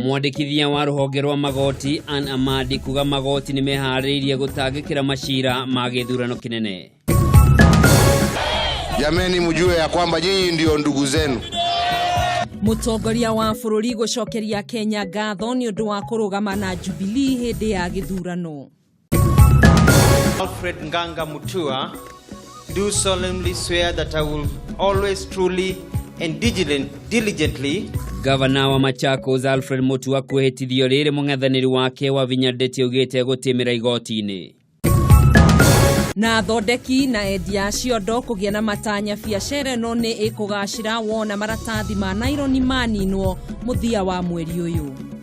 Mwandĩkithia wa rũhonge rwa magoti Ann Amadi kuga magoti nĩ meharĩirie gũtangĩkĩra macira ma gĩthurano kĩnene. Jameni, mjue ya kwamba nyinyi ndio ndugu zenu. Mũtongoria wa bũrũri gũcokeria Kenya ngatho nĩ ũndũ wa kũrũgama na Jubilee hĩndĩ ya gĩthurano. Alfred Nganga Mutua, do solemnly swear that I will always truly and diligently Gavana wa Machakos Alfred Mutua kwĩhĩtithio rĩrĩ mũng'ethanĩri wake wa Vinya Ndeti augĩte gũtĩmĩra igoti-inĩ. Na athondeki na endia a ciondo kũgĩa na matanya biacara ĩno nĩ ĩkũgacĩra wona maratathi ma naironi maninwo mũthia wa mweri ũyũ.